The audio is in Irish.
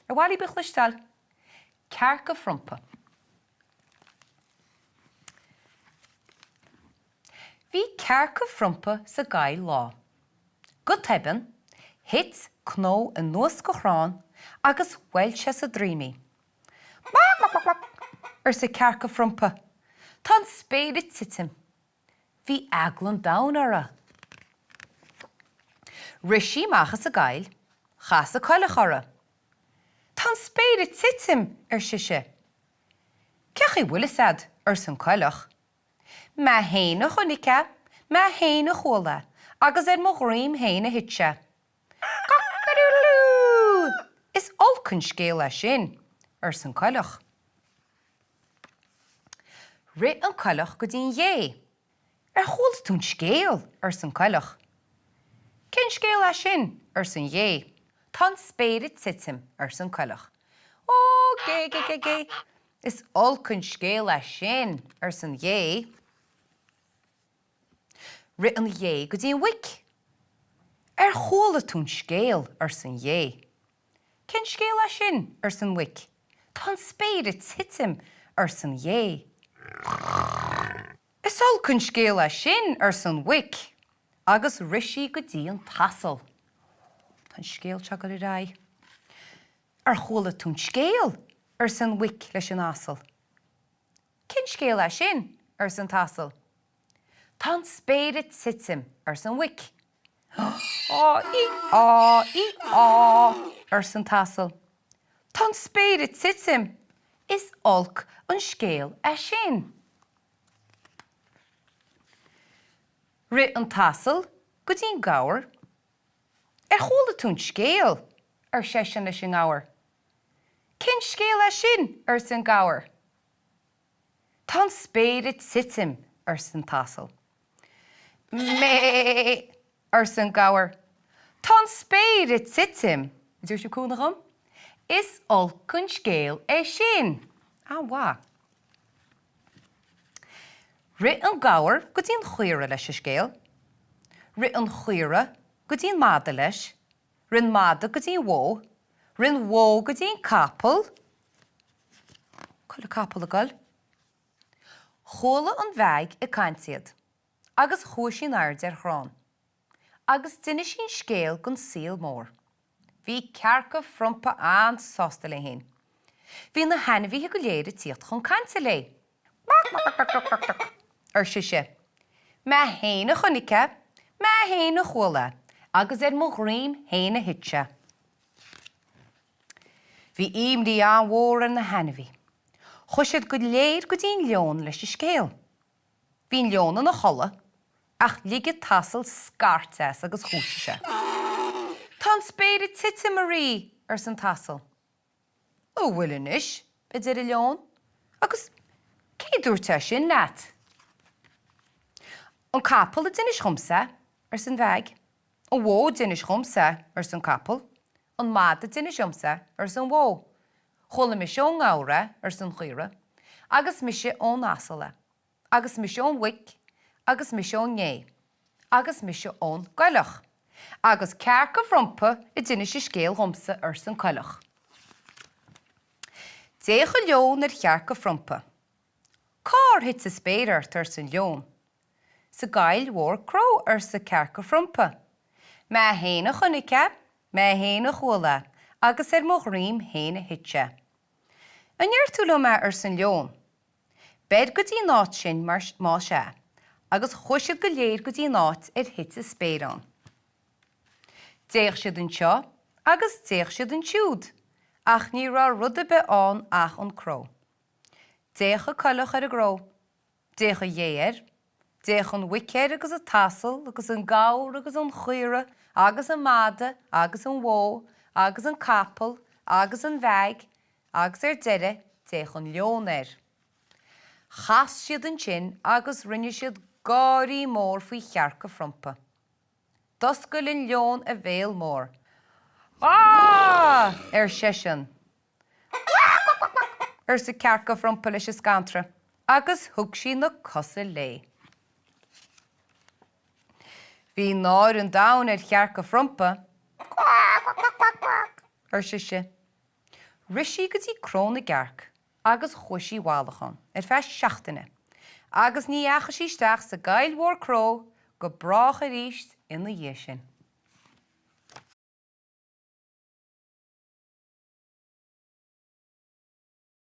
Ar mhaith libh é a chloisteáil? Cearca Phrompa. Bhí cearca phrompa sa gcoill lá. Go toibeann, thit cnó anuas go chrann agus bhuail sé sa droim í. Quack-quack-quack! arsa cearca phrompa. Tá an spéir ag titim. Bhí eagla an domhain uirthi. Rith sí amach as an gcoill, chas an coileach uirthi. Tá an spéir ag titim! ar sise. Cén chaoi bhfuil fhios a'd? arsa an coileach. Mé fhéin a chonaic é, mé fhéin a chuala é, agus ar mo dhroim fhéin a thit sé. Cock-a-doodle-doo! Is olc an scéal é sin, arsa an coileach. Rith an coileach go dtí an ghé. Ar chuala tú an scéal? arsa an coileach. Cén scéal é sin? arsa an ghé. Tá an spéir ag titim, arsa an coileach. Ó, gé, gé, gé, gé! Is olc an scéal é sin, arsa an ghé. Rith an ghé go dtí an mhuic. Ar chuala tú an scéal? arsa an ghé. Cén scéal é sin? arsa an mhuic. Tá an spéir ag titim, arsa an ghé. Is olc an scéal é sin, arsa an mhuic, agus rith sí go dtí an t-asal. Tá an scéal seo ag dul ar aghaidh. Ar chuala tú an scéal? arsa an mhuic leis an asal. Cén scéal é sin? arsa an t-asal. Tá an spéir ag titim, arsa an mhuic. Á í á í á, arsa an t-asal. Tá an spéir ag titim! Is olc an scéal é sin. Rith an t-asal go dtí an gabhar. Ar chuala tú an scéal? ar seisean leis an ngabhar. Cén scéal é sin? arsa an gabhar. Tá an spéir ag titim, arsa an t-asal. Mé! arsa an gabhar. Tá an spéir ag titim! An dtabharfaidh sibh cúnamh dhom? Is olc an scéal é sin! An-mhaith. Rith an gabhar go dtí an chaora leis an scéal. Rith an chaora go dtí an mada leis. Rith an mada go dtí an bhó. Rith an bhó go dtí an capall. Cá bhfuil an capall ag dul? Chuala an mheaig ag caint iad agus chuaigh sí in airde ar chrann agus d'inis sí an scéal don saol mór. Bhí cearca phrompa an-sásta léi féin. Bhí na hainmhithe go léir ag tíocht chun cainte léi. Quack-quack-quack-quack-quack, ar sise. Mé féin a chonaic é, mé féin a chuala é, agus ar mo dhroim féin a thit sé. Bhí imní an-mhór ar na hainmhithe. Chuaigh siad go léir go dtí an leon leis an scéal. Bhí an leon ina chodladh, ach lig an t-asal scairt as agus dhúisigh sé. Tá an spéir ag titim, a Rí! arsa an t-asal. An bhfuil anois? a deir an leon. Agus cé a dúirt é sin leat? An capall a d'inis dhomsa é, arsa an mheaig. An bhó a d'inis dhomsa é, arsa an capall. An mada a d'inis dhomsa é, arsa an bhó. Chuala mise ón ngabhar é, arsa an chaora, agus mise ón asal é, agus mise ón mhuic, agus mise ón ngé, agus mise ón gcoileach. Agus cearca phrompa a d'inis an scéal dhomsa, arsa an coileach. D'fhéach an leon ar chearca phrompa. Cár thit an spéir ort, arsa an leon. Sa gcoill mhór cró, arsa cearca phrompa. Mé fhéin a chonaic é, mé fhéin a chuala é, agus ar mo dhroim fhéin a thit sé. An ndeir tú liom é, arsa an leon. Beir go dtí an áit sinn mar más ea, agus chuaigh siad go léir go dtí an áit ar thit an spéir ann. D'fhéach siad anseo agus d'fhéach siad ansiúd, ach ní raibh rud ar bith ann ach an cró. D'fhéach an coileach ar an gcró. D'fhéach an ghé air. D'fhéach an mhuic air agus an t-asal agus an gabhar agus an chaora agus an mada agus an bhó agus an capall agus an mheaig agus ar deireadh d'fhéach an leon air. Chas siad ansin agus rinne siad gáirí mór faoi chearca phrompa. D'oscail an leon a bhéal mór. Aa! ar seisean. Quack-quack-quack! arsa cearca phrompa leis an scanradh agus thug sí na cosa léi. Bhí náire an domhain ar chearca phrompa. Quack-quack-quack-quack! ar sise. Rith sí go dtí cró na gcearc agus chuaigh sí i bhfolach ann ar feadh seachtaine agus ní dheachaigh sí isteach sa gcoill mhór cró go brách arís ina dhiaidh sin.